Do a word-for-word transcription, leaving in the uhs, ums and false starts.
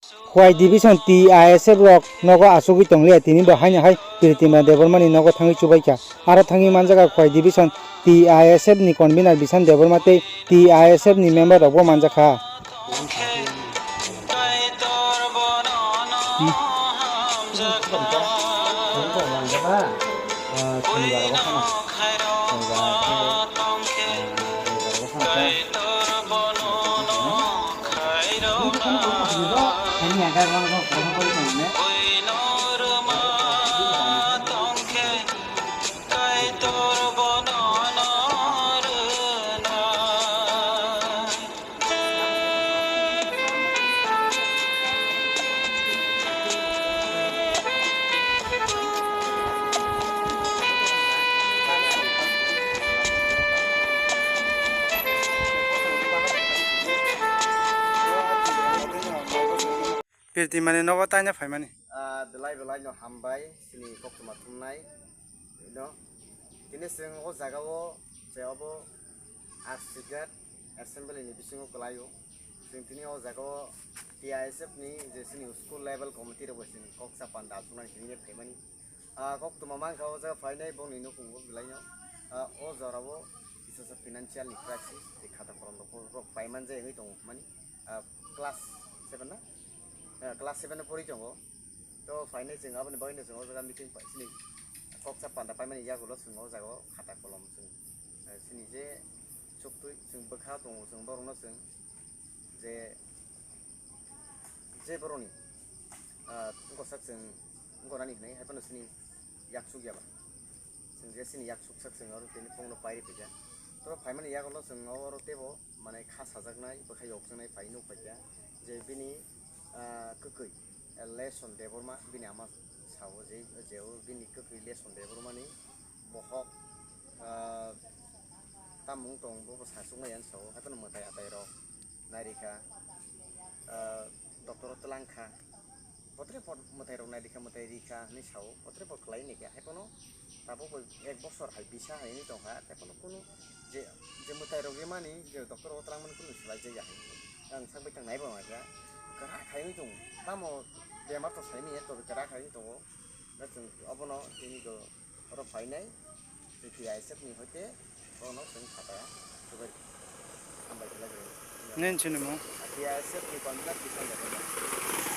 Khowai Division T I S F rok nogo achugwi tongliya, tini bo haino hai Pritima Debbarma ni nogo thangwi chubaikha. Aro thangwi manjakha Khowai Division T I S F ni convener Bishan Debbarma tei T I S F ni member rokbo manjakha. Pirtimani nogo taina phaimani. Ah, belai belai no hambai, sini koktwma thumnai. No, tini chwng o jaga o, je obo Arsigat Assembly ni bisingo kwlaio. Chwng tini o jaga o T I S F ni je sini school level committee rok bai chwng kok cha panda achuknani hinwi phaimani. Ah, koktwma mankha o jaga phainai bongni nukhungo belaino. Ah, o jorao kisa sa financial ni crisis, tei khata kolom rok, rok paiman jai wngwi tongo hwnmani. Ah, class seven na? Ah, class seven o pori tongo. To phainai chwng aboni bagwino chwng o jaga meeting pa-, sini kok cha panda paimani yagulo chwng o jaga o khata kolom chwng, ah, sini je suktwi chwng bwkha tongo chwng borokno chwng je, je borokni, ah, wngkha sak chwng wngkha nani hinwi hai phano chini yaksuk ya ba. Chwng je chini yaksuk sak chwng oro tini phone no pairi phaikha. To phaimani yagulo chwng oro teibo manwi kha sajaknai, bwkha yokjaknai phai nuk phaikha. Je bini, ah, kwkwi, eh, Leson Debbarma bini ama sao je, je o bini kwkwi Leson Debbarma ni bohok, ah, tamung tong bo, bo sasukmai ang sao, hai phano mwtai atai rok nairikha, ah, doctor o twlangkha, botre bo mwtai rok nairikha, mwtai rikha hinwi sao, botre bo kwlai naikha, hai phano tabuk bo ek bosor hai bisa hai wngwi tongkha, hai phano kunu je, je mwtai rok rimani, je doctor o twlangmani kunu swlai jakya hai, ang sak bai tang naibo naikha, kwrak hai wngwi tongo, tamo bemar to saimanya, tobe kwrak hai wngwi tongo, na chwng obono tini to. Oro phainai, chwng T I S F ni hoite bono chwng khataya chubai. Hambai khlai rw. Nini chini mung? T I S F ni convener Bishan Debbarma.